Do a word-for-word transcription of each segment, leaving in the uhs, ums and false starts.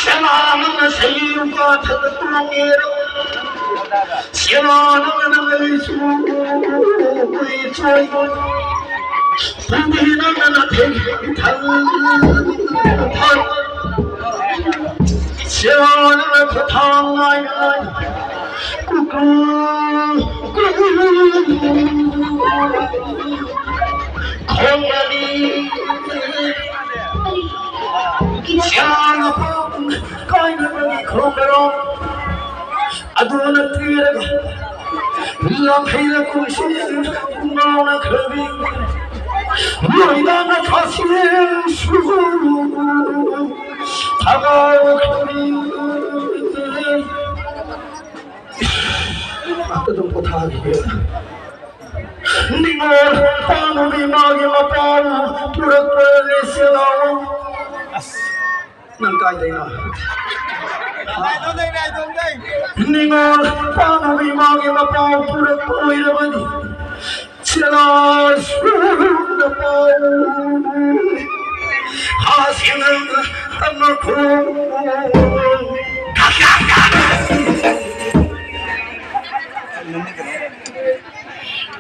ꯁꯦꯅꯥ ꯅꯪꯅ ꯁꯩ ꯀꯥꯊꯛꯇꯨꯅ ꯅꯦꯔꯣ꯫ ꯁꯦꯅꯥ ꯅꯪꯅ ꯅꯪꯒꯤ ꯆꯨ ꯆꯣꯏ꯫ ꯇꯨꯝꯕꯤ ꯅꯪꯅ ꯅꯥꯊꯩ ꯊꯜ ꯊꯜ꯫ ꯁꯦꯅꯥ ꯅꯪꯅ ꯈꯨꯊꯥꯡ ꯅꯥꯏꯅ ꯅꯥꯏꯅ꯫ ꯀꯨꯀꯨ ꯀꯨꯀꯨ꯫ ꯈꯣꯡꯒꯅꯤ꯫ ꯁꯦꯅꯥ ꯅꯄꯥ ꯀꯥꯏꯅꯕꯒꯤ ꯈꯣꯡꯒꯔꯣ꯫ ꯑꯗꯨꯅ ꯊꯤꯔꯒ ꯂꯝꯐꯩꯅ ꯀꯨꯝꯁꯤ ꯉꯥꯎꯅꯈ꯭ꯔꯕꯤ ꯂꯣꯏꯅꯅ ꯊꯥꯁꯤꯁꯨ ꯊꯥꯒꯥꯎꯈ꯭ꯔꯕꯤ꯫ ꯑꯗꯨꯝ ꯄꯣꯊꯥꯈꯤꯒꯦ꯫ ꯅꯤꯉꯣꯜ ꯄꯥꯝꯃꯨꯕꯤ ꯃꯥꯒꯤ ꯃꯄꯥꯎ ꯄꯨꯔꯛꯄꯅꯤ ꯁꯦꯅꯥ꯫ ꯅꯪ ꯀꯥꯏꯗꯩꯅꯣ? ꯅꯤꯉꯣꯜ ꯄꯥꯝꯃꯨꯕꯤ ꯃꯥꯒꯤ ꯃꯄꯥꯎ ꯄꯨꯔꯛꯄ ꯑꯣꯏꯔꯕꯗꯤ ꯁꯦꯅꯥꯁꯨ ꯅꯄꯥꯎ ꯍꯥꯁꯤꯅ ꯇꯝꯃꯛꯈꯣ꯫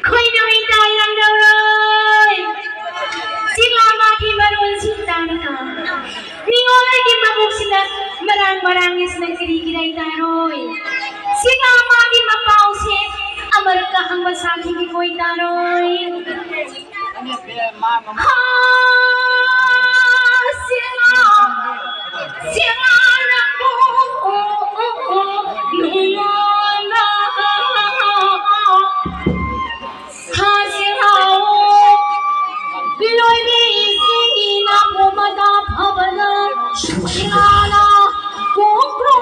ꯈꯣꯏꯅ ꯏꯇꯥ ꯌꯥꯝꯗꯧꯔꯣꯏ꯫ ꯁꯤꯂꯥ ꯃꯥꯒꯤ ꯃꯔꯣꯟꯁꯤ ꯇꯥꯔꯒ ꯅꯤꯉꯣꯜ ꯑꯩꯒꯤ ꯃꯕꯨꯛꯁꯤꯅ ꯃꯔꯥꯡ ꯃꯔꯥꯡ ꯏꯁꯅ ꯀꯔꯤꯒꯤꯔ ꯏꯇꯥꯔꯣꯏ? ꯁꯤꯂꯥ ꯃꯥꯒꯤ ꯃꯄꯥꯎꯁꯦ ꯑꯃꯔꯛꯀ ꯍꯪꯕ ꯁꯥꯈꯤꯒꯦꯀꯣ ꯏꯇꯥꯔꯣꯏ꯫ ꯍꯥ, ꯁꯤꯂꯥ, ꯁꯤꯂꯥ ꯅꯪꯕꯨ ꯅꯨꯡꯉꯣꯟꯗ ꯁꯥꯁꯤ ꯂꯥꯛꯑꯣ꯫ ꯂꯣꯏꯕꯤ ꯏꯁꯤꯡꯒꯤ ꯅꯥꯄꯣꯝ ꯑꯗꯥ ꯐꯕꯅ ꯁꯤꯂꯥꯅ ꯀꯣꯛ ꯀ꯭ꯔꯣ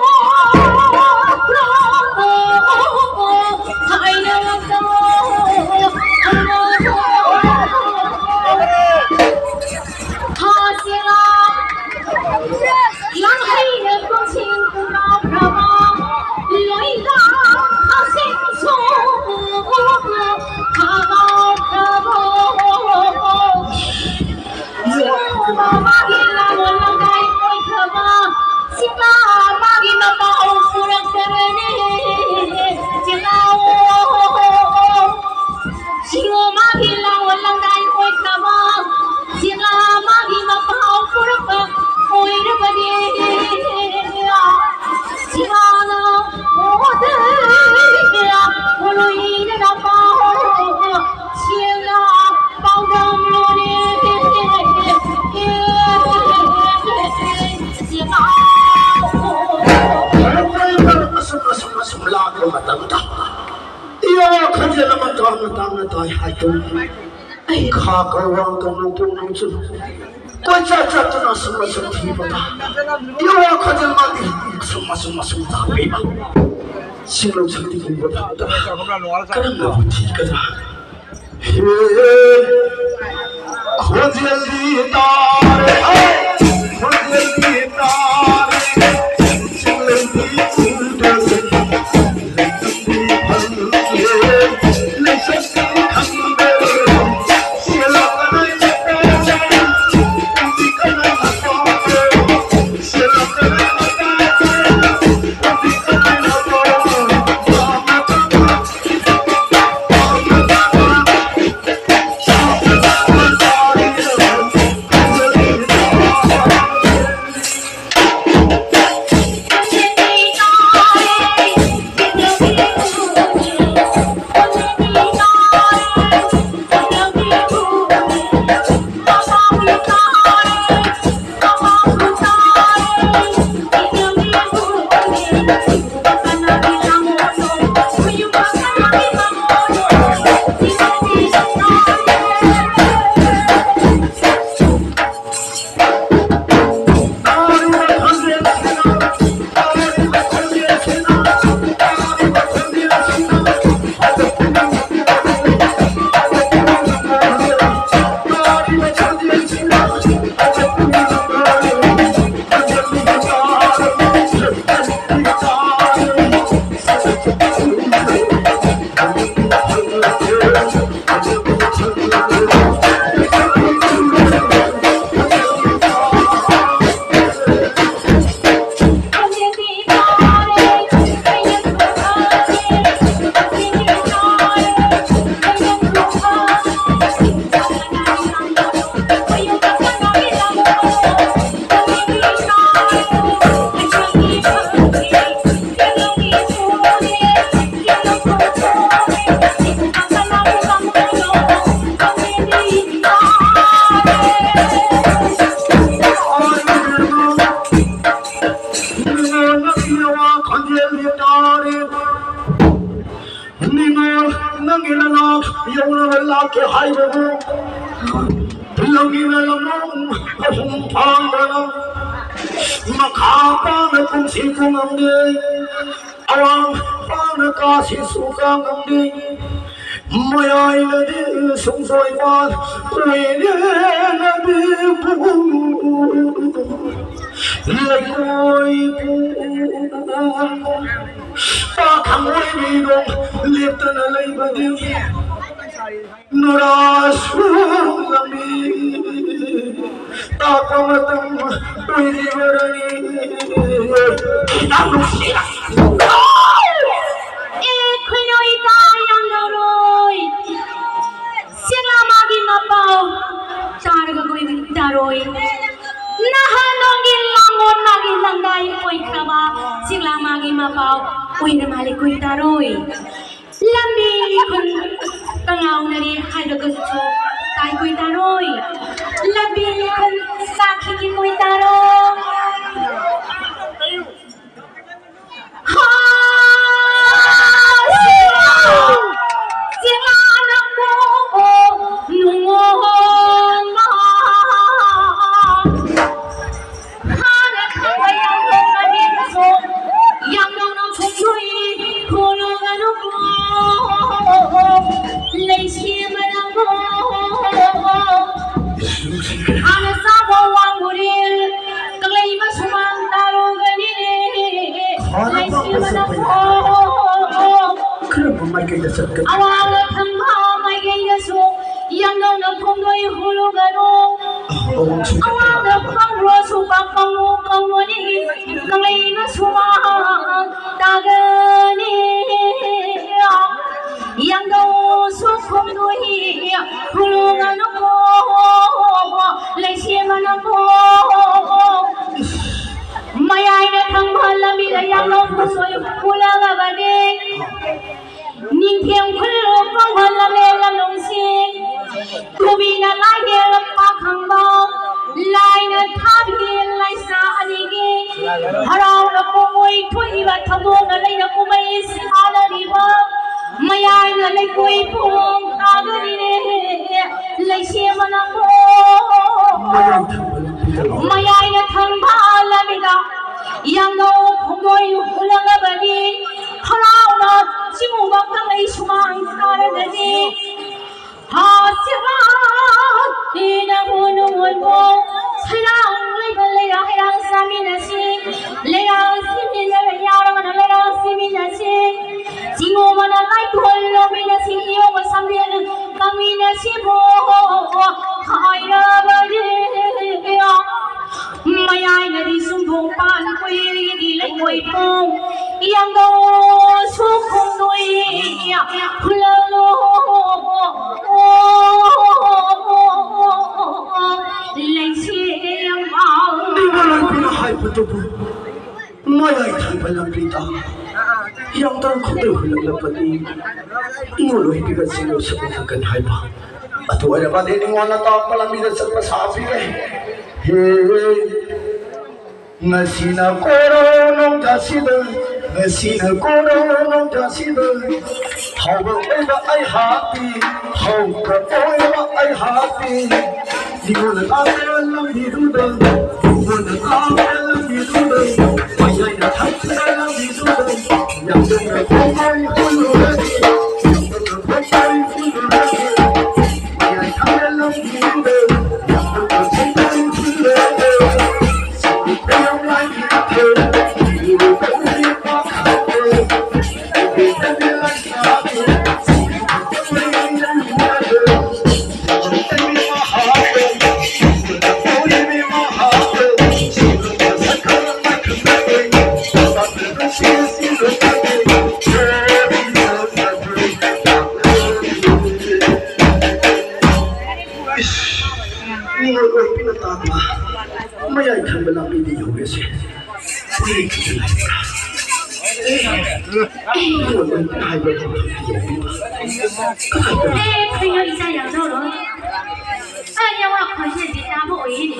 ꯀ꯭ꯔꯣ ꯍꯥꯏꯅꯔꯛꯇ ꯁꯥꯁꯤ ꯂꯥꯛꯑꯣ꯫ ꯂꯥꯡꯍꯩ ꯃꯇꯝꯗ ꯏꯋꯥ ꯈꯣꯟꯖꯦꯜ ꯑꯃ ꯇꯥꯡꯅ ꯇꯥꯡꯅ ꯇꯥꯏ ꯍꯥꯏꯗꯨꯅ ꯑꯩ ꯈꯥ ꯀꯧꯋꯥꯡꯗ ꯅꯣꯡꯄꯣꯛ ꯅꯣꯡꯆꯨꯞ ꯀꯣꯏꯆꯠ ꯆꯠꯇꯨꯅ ꯑꯁꯨꯝ ꯑꯁꯨꯝ ꯊꯤꯕꯗ ꯏꯋꯥ ꯈꯣꯟꯖꯦꯜ ꯃꯥꯗꯤ ꯑꯁꯨꯝ ꯑꯁꯨꯝ ꯑꯁꯨꯝ ꯇꯥꯕꯤꯕ ꯁꯤꯡꯂꯧ ꯁꯛꯇꯤ ꯎꯕ ꯐꯪꯗꯕ ꯀꯔꯝꯅꯕꯨ ꯊꯤꯒꯗ꯭ꯔꯥ? ꯍꯦ, ꯈꯣꯟꯖꯦꯜꯗꯤ ꯇꯥꯔꯦ, ꯍꯦ, ꯈꯣꯟꯖꯦꯜꯗꯤ ꯇꯥꯔꯦ, ꯆꯤꯡꯂꯦꯟꯗꯤ ꯎꯗ꯭ꯔꯦ, ꯂꯩꯐꯝꯗꯤ ꯐꯪꯗ꯭ꯔꯦ, ꯂꯩꯐꯝꯗꯤ ꯈꯪꯗ꯭ꯔꯦ, ꯆꯦꯜꯂꯛꯀꯅꯤ꯫ ꯅꯪꯒꯤ ꯅꯅꯥꯛ ꯌꯧꯅꯕ ꯂꯥꯛꯀꯦ ꯍꯥꯏꯕꯕꯨ, ꯂꯝꯒꯤꯅ ꯂꯝꯂꯣꯡ ꯑꯍꯨꯝ ꯐꯥꯡꯗꯅ, ꯃꯈꯥ ꯄꯥꯡꯅ ꯀꯨꯝꯁꯤ ꯀꯨꯝꯉꯝꯗꯦ, ꯑꯋꯥꯡ ꯄꯥꯡꯅ ꯀꯥꯁꯤꯁꯨ ꯀꯥ ꯉꯝꯗꯦ, ꯃꯌꯥꯏꯅꯗꯤ ꯁꯨꯡꯁꯣꯏꯕ ꯀꯨꯏꯔꯦꯅꯗꯤ ꯂꯩꯉꯣꯏ ꯄꯥꯈꯪ ꯑꯣꯏꯕꯤꯗꯣ ꯂꯦꯞꯇꯅ ꯂꯩꯕꯗꯤ ꯅꯨꯔꯥꯁꯨ ꯂꯝꯕꯤ ꯇꯥꯛꯄ ꯃꯇꯝ ꯑꯣꯏꯔꯤꯕꯅꯤ꯫ ꯌꯥꯝ ꯅꯨꯡꯁꯤꯅ꯫ ꯑꯦ, ꯈꯣꯏꯔꯣꯏ ꯇꯥ ꯌꯥꯝ ꯂꯧꯔꯣꯏ꯫ ꯁꯤꯡꯂꯥ ꯃꯥꯒꯤ ꯃꯄꯥꯎ ꯇꯥꯔꯒ ꯀꯣꯏ ꯇꯥꯔꯣꯏ꯫ ꯅꯍꯥꯟ ꯅꯪꯒꯤ ꯂꯥꯡꯒꯣꯜ ꯃꯥꯒꯤ ꯂꯪꯗꯥꯏ ꯑꯣꯏꯈ꯭ꯔꯕ ꯁꯤꯡꯂꯥ ꯃꯥꯒꯤ ꯃꯄꯥꯎ ꯑꯣꯏꯅ ꯃꯥꯂꯦ ꯀꯣꯏ ꯇꯥꯔꯣꯏ꯫ ꯂꯝꯕꯤ ꯈꯨꯟ ꯀꯉꯥꯎꯅꯔꯦ ꯍꯥꯏꯔꯒꯁꯨ ꯇꯥꯏ ꯀꯣꯏ ꯇꯥꯔꯣꯏ꯫ ꯂꯝꯕꯤ ꯈꯨꯟ ꯁꯥꯈꯤꯒꯤ ꯀꯣꯏ ꯇꯥꯔꯣꯏ꯫ ꯍꯥꯟꯅ ꯆꯥꯕ ꯋꯥꯡ ꯎꯔꯦꯜ ꯀꯪꯂꯩ ꯃꯁꯨꯃꯥꯡ ꯇꯥꯔꯨꯒꯅꯤꯅꯦ꯫ ꯈ꯭ꯋꯥꯏꯅ ꯂꯩꯁꯤ ꯄꯥꯛꯄ ꯃꯅꯥ ꯆꯠꯄ ꯌꯥꯏ꯫ ꯀꯔꯝꯕ ꯃꯥꯏꯀꯩꯗ ꯆꯠꯀꯅꯤ? ꯑꯋꯥꯡ ꯊꯪꯕ ꯃꯥꯏꯀꯩꯗꯁꯨ ꯌꯥꯡꯅꯧꯅ ꯈꯣꯡꯗꯣꯏ ꯍꯨꯔꯨꯒꯅꯨ꯫ ꯑꯋꯥꯡ ꯁꯨꯡꯆꯠ ꯑꯋꯥꯡꯗ ꯌꯥꯗꯕ꯫ ꯐꯪꯂꯣꯁꯨ ꯄꯥꯛ ꯐꯪꯂꯣ ꯐꯪꯂꯣꯅꯤ ꯀꯪꯂꯩ ꯃꯁꯨꯃꯥꯡ ꯇꯥꯒꯅꯤ꯫ ꯌꯥꯡꯗꯧꯁꯨ ꯈꯣꯡꯗꯣꯏ ꯍꯨꯔꯨꯒꯅꯨꯀꯣ, ꯂꯩꯁꯦꯝꯕꯅꯀꯣ꯫ ꯃꯌꯥꯏꯗ ꯊꯪꯕ ꯂꯝꯕꯤꯗ ꯌꯥꯡꯗꯧ ꯈꯣꯡꯗꯣꯏ ꯍꯨꯔꯒꯕꯅꯤ꯫ ꯅꯤꯡꯊꯦꯝ ꯈꯨꯜꯂꯨ ꯀꯧꯍꯜꯂꯝꯃꯦ ꯂꯝꯂꯣꯡꯁꯤ꯫ ꯇꯨꯕꯤꯅ ꯂꯥꯏꯅꯦ ꯂꯝꯄꯥꯛ ꯈꯪꯕ꯫ ꯂꯥꯏꯅ ꯊꯥꯕꯤ ꯂꯥꯏꯁꯥ ꯑꯅꯤꯒꯤ ꯍꯔꯥꯎꯅ ꯄꯣꯡꯉꯣꯏ ꯊꯣꯛꯏꯕ ꯊꯧꯗꯣꯛꯅ ꯂꯩꯅ ꯀꯨꯝꯍꯩ ꯁꯥꯟꯅꯔꯤꯕ ꯃꯌꯥꯏꯅ ꯂꯩꯀꯣꯏ ꯁꯤꯕꯨ ꯍꯥꯏꯔꯕꯗꯤ ꯃꯌꯥꯏꯅꯗꯤ ꯁꯨꯡꯗꯣꯡ ꯄꯥꯟ ꯀꯨꯏꯔꯤꯗꯤ ꯂꯩꯉꯣꯏ ꯄꯨꯡ ꯌꯥꯡꯒꯧ ꯁꯨ ꯈꯣꯡꯅꯣꯏ ꯍꯨꯜꯂꯂꯣ ꯂꯩꯁꯦ ꯌꯥꯝꯕꯥꯎ꯫ ꯅꯤꯡꯉꯣꯜ ꯑꯣꯏꯕꯤꯅ ꯍꯥꯏꯕꯗꯨꯕꯨ ꯃꯌꯥꯏ ꯊꯪꯕ ꯂꯝꯕꯤꯗ ꯌꯥꯝꯇꯪ ꯈꯨꯗꯣꯜ ꯍꯨꯜꯂꯛꯂꯕꯗꯤ ꯏꯉꯣꯜ ꯑꯣꯏꯕꯤꯒ ꯆꯤꯡꯂꯧ ꯁꯛꯂꯛꯀꯅꯤ ꯍꯥꯏꯕ꯫ ꯑꯗꯨ ꯑꯣꯏꯔꯕꯗꯤ ꯅꯤꯡꯉꯣꯜꯅ ꯇꯥꯛꯄ ꯂꯝꯕꯤꯗ ꯆꯠꯄ ꯁꯥꯕꯤꯔꯦ꯫ ꯍꯦ, ꯉꯁꯤꯅ ꯀꯣꯔꯧ ꯅꯣꯡꯖꯥꯁꯤꯗ, ꯉꯁꯤꯅ ꯀꯣꯔꯧ ꯅꯣꯡꯖꯥꯁꯤꯗ ꯍꯧꯕ ꯑꯣꯏꯕ ꯑꯩꯍꯥꯛꯇꯤ, ꯍꯧꯕ ꯑꯣꯏꯕ ꯑꯩꯍꯥꯛꯇꯤ꯫ ꯅꯤꯉꯣꯜꯅ ꯇꯥꯛꯄ ꯂꯝꯕꯤꯗꯨꯗ, ꯅꯤꯉꯣꯜꯅ ꯇꯥꯛꯄ ꯂꯝꯕꯤꯗꯨꯗ, ꯃꯌꯥꯏꯅ ꯊꯛꯄ ꯂꯝꯕꯤꯗꯨꯗ, ꯌꯥꯝꯗꯅ ꯈꯣꯡ ꯍꯨꯜꯂꯨꯔꯗꯤ, ꯌꯥꯝꯗꯅ ꯈꯣꯡ ꯍꯨꯜꯂꯨꯔꯗꯤ, ꯃꯌꯥꯏ ꯊꯛꯄ ꯂꯝꯕꯤꯗꯨꯗ, ꯌꯥꯝꯗꯅ ꯈꯣꯡ ꯍꯨꯜꯂꯨꯔꯗꯤ꯫ ꯃꯌꯥꯏ ꯊꯪꯕ ꯂꯝꯕꯤꯗ ꯌꯧꯔꯦꯁꯦ꯫ ꯑꯦ, ꯈꯣꯏꯅꯣ ꯏꯆꯥ ꯌꯥꯝꯗꯧꯔꯣ? ꯑꯩ ꯅꯋꯥ ꯈꯣꯟꯖꯦꯜꯗꯤ ꯇꯥꯕ ꯑꯣꯏꯌꯦꯅꯦ꯫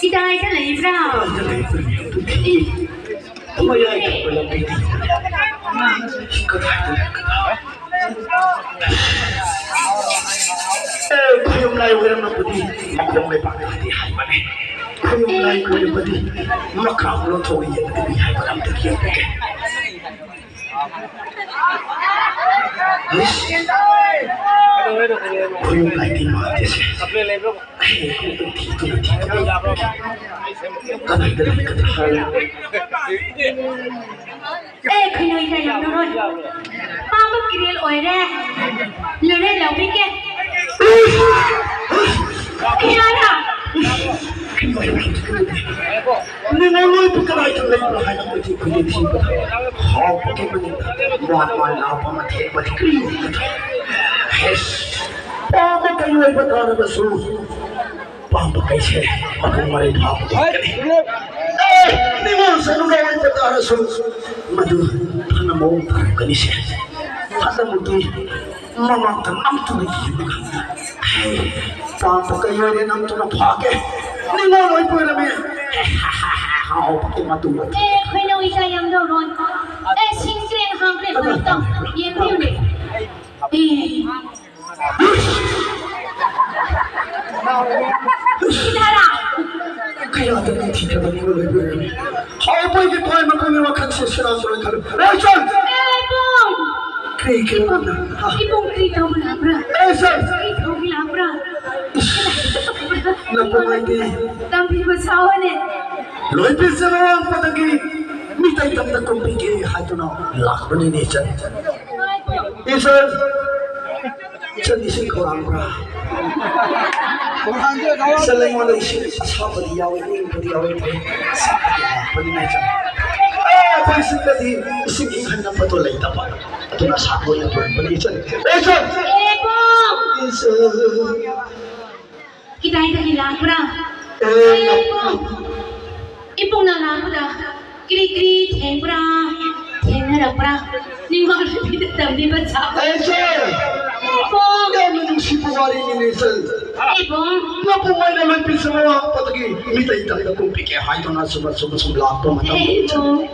ꯀꯗꯥꯏꯗ ꯂꯩꯕ꯭ꯔꯥ? ꯀꯗꯥꯏꯗ ꯂꯩꯕ꯭ꯔꯥ? ꯑꯦ꯫ ꯃꯌꯥꯏ ꯊꯪꯕ ꯂꯝꯕꯤꯗ ꯌꯧꯔꯦ꯫ ꯀꯗꯥꯏꯗ ꯂꯩ? ꯀꯗꯥꯏ? ꯑꯦ, ꯈꯨꯌꯨꯝ ꯂꯥꯏ ꯑꯣꯏꯔꯝꯂꯕꯗꯤ ꯃꯈꯣꯡ ꯂꯩꯕꯥꯛꯇꯗꯤ ꯍꯥꯏꯕꯅꯤ꯫ ꯈꯨꯌꯨꯝ ꯂꯥꯏ ꯑꯣꯏꯔꯕꯗꯤ ꯃꯈꯥ ꯂꯣꯟꯊꯣꯛ ꯌꯦꯡꯕꯗꯤ ꯍꯥꯏꯕ ꯑꯝꯇ ꯌꯦꯡꯕꯤꯒꯦ꯫ ꯏꯁ, ꯈꯨꯌꯨꯝ ꯂꯥꯏꯗꯤ ꯃꯥꯟꯗꯦꯁꯦ꯫ ꯑꯦ, ꯊꯤꯗꯨꯅ ꯊꯤꯗꯨꯅ꯫ ꯀꯗꯥꯏꯗ ꯂꯩꯒꯗ꯭ꯔꯥ? ꯑꯦ, ꯈꯩꯅꯣꯏ ꯂꯩꯔꯝꯂꯔꯣꯏ꯫ ꯄꯥꯝꯕ ꯀꯤꯔꯦꯜ ꯑꯣꯏꯔꯦ꯫ ꯂꯨꯔꯦ ꯂꯧꯕꯤꯒꯦ꯫ ꯀꯌꯥꯔ? ꯅꯤꯡꯉꯣꯜ ꯑꯣꯏꯕꯨ ꯀꯗꯥꯏꯗ ꯂꯩꯕ꯭ꯔꯥ ꯍꯥꯏꯅ ꯀꯣꯏꯊꯤ ꯀꯣꯏꯊꯤ ꯊꯤꯕꯗ ꯍꯥꯎꯕꯒꯤ ꯃꯅꯤꯡꯗ ꯃꯥꯟ ꯃꯥꯟ ꯂꯥꯎꯕ ꯑꯃ ꯊꯦꯡꯕꯗꯤ ꯀꯔꯤ ꯑꯣꯏꯒꯗ꯭ꯔꯥ? ꯍꯦꯁ! ꯄꯥꯝꯕ ꯀꯩ ꯑꯣꯏꯕ ꯇꯥꯔꯕꯁꯨ ꯄꯥꯝꯕ ꯀꯩꯁꯦ ꯃꯄꯨꯡ ꯃꯔꯩ ꯐꯥꯕ ꯑꯣꯏꯒꯅꯤ꯫ ꯑꯦ! ꯅꯤꯡꯉꯣꯜ ꯆꯅꯨꯒ ꯑꯣꯏꯕ ꯇꯥꯔꯁꯨ ꯃꯗꯨ ꯐꯅ ꯃꯑꯣꯡ ꯇꯥꯔꯛꯀꯅꯤꯁꯦ꯫ ꯐꯠꯇꯕꯗꯤ ꯃꯃꯥꯡꯗ ꯅꯝꯗꯨꯅ ꯌꯦꯡꯉꯒ, "ꯍꯦ, ꯄꯥꯝꯕ ꯀꯩ ꯑꯣꯏꯔꯦ ꯅꯝꯗꯨꯅ ꯐꯥꯒꯦ꯫ ꯅꯤꯡꯉꯣꯜ ꯑꯣꯏꯕ ꯑꯣꯏꯔꯝꯃꯦ꯫ ꯍꯥꯎꯕꯒꯤ ꯃꯇꯨꯡꯗ ꯑꯦ, ꯈꯣꯏꯅꯧ ꯏꯆꯥ ꯌꯥꯝꯗꯧꯔꯣꯏ꯫ ꯑꯦ, ꯁꯤꯡ ꯀ꯭ꯔꯦꯡ ꯍꯥꯡꯈ꯭ꯔꯦ ꯃꯔꯛꯇ꯫ ꯌꯦꯡꯕꯤꯌꯨꯅꯦ꯫ ꯑꯦ꯫ ꯁꯤꯗꯥꯔꯥ꯫ ꯀꯌꯥꯗ ꯅꯤꯡꯊꯤꯖꯕ ꯅꯤꯡꯉꯣꯜ ꯑꯣꯏꯕ ꯑꯣꯏꯔꯝꯃꯦ꯫ ꯍꯥꯎꯕꯒꯤ ꯊꯋꯥꯏ ꯃꯄꯨꯡꯒꯤ ꯋꯥꯈꯜꯁꯦ ꯁꯦꯔꯥꯟ ꯇꯨꯔꯥꯟ ꯈꯜꯂꯨ꯫ ꯑꯦ, ꯁꯥꯔ! ꯑꯦ, ꯏꯕꯨꯡ! ꯀꯔꯤ, ꯀꯔꯤ ꯄꯥꯝꯕ? ꯍꯥ? ꯏꯕꯨꯡ ꯀꯔꯤ ꯇꯧꯕ ꯂꯥꯛꯄ꯭ꯔꯥ? ꯑꯦ, ꯁꯥꯔ! ꯀꯔꯤ ꯇꯧꯕ ꯂꯥꯛꯄ꯭ꯔꯥ? ꯅꯄꯨꯡ ꯑꯩꯗꯤ ꯇꯝꯕꯤꯕ ꯁꯥꯎꯑꯣꯅꯦ꯫ ꯂꯣꯏꯕꯤꯁꯦ ꯃꯃꯥꯡꯄꯗꯒꯤ ꯃꯤꯇꯩ ꯇꯝꯗ ꯀꯨꯝꯕꯤꯒꯦ ꯍꯥꯏꯗꯨꯅ ꯂꯥꯛꯄꯅꯤꯅꯦ, ꯏꯆꯟ꯫ ꯏꯆꯟ! ꯏꯆꯟ, ꯏꯁꯤꯡ ꯈꯧꯔꯥꯡꯕ꯭ꯔꯥ? ꯏꯆꯟ, ꯑꯩꯉꯣꯟꯗ ꯏꯁꯤꯡ ꯑꯁꯥꯕꯗꯤ ꯌꯥꯎꯏ, ꯏꯪꯕꯗꯤ ꯌꯥꯎꯏ, ꯐꯩ꯫ ꯑꯁꯥꯕꯗꯤ ꯂꯥꯛꯄꯅꯤꯅ, ꯏꯆꯟ꯫ ꯑꯦ, ꯑꯩꯈꯣꯏ ꯁꯤꯗꯗꯤ ꯏꯁꯤꯡ ꯏꯪꯍꯟꯅꯕꯗꯣ ꯂꯩꯇꯕ꯫ ꯑꯗꯨꯅ ꯑꯁꯥꯕ ꯑꯣꯏꯅ ꯄꯨꯔꯛꯄꯅꯤ, ꯏꯆꯟ꯫ ꯏꯆꯟ! ꯑꯦ, ꯏꯕꯨꯡ! ꯏꯆꯟ! ꯀꯗꯥꯏꯗꯒꯤ ꯂꯥꯛꯄ꯭ꯔꯥ? ꯑꯦ, ꯏꯕꯨꯡ! ꯏꯕꯨꯡꯅ ꯂꯥꯛꯄꯗ ꯀꯔꯤ ꯀꯔꯤ ꯊꯦꯡꯕ꯭ꯔꯥ? ꯊꯦꯡꯅꯔꯛꯄ꯭ꯔꯥ? ꯅꯤꯡꯕ ꯅꯨꯄꯤꯗ ꯇꯝꯕꯤꯕ ꯆꯥꯎ꯫ ꯑꯩꯁꯦ ꯏꯕꯨꯡ! ꯌꯥꯝꯅ ꯅꯨꯡꯁꯤꯕ ꯋꯥꯔꯤꯅꯤꯅꯦ, ꯏꯆꯟ꯫ ꯏꯕꯨꯡ! ꯅꯄꯨꯡ ꯑꯣꯏꯅ ꯂꯣꯏ ꯄꯤꯖꯕ ꯋꯥꯠꯄꯗꯒꯤ ꯃꯤꯇꯩ ꯇꯝꯗ ꯀꯨꯝꯕꯤꯒꯦ ꯍꯥꯏꯗꯨꯅ ꯁꯨꯝ, ꯁꯨꯝ, ꯁꯨꯝ ꯂꯥꯛꯄ ꯃꯇꯝꯗ, ꯏꯆꯟ꯫ ꯏꯕꯨꯡ!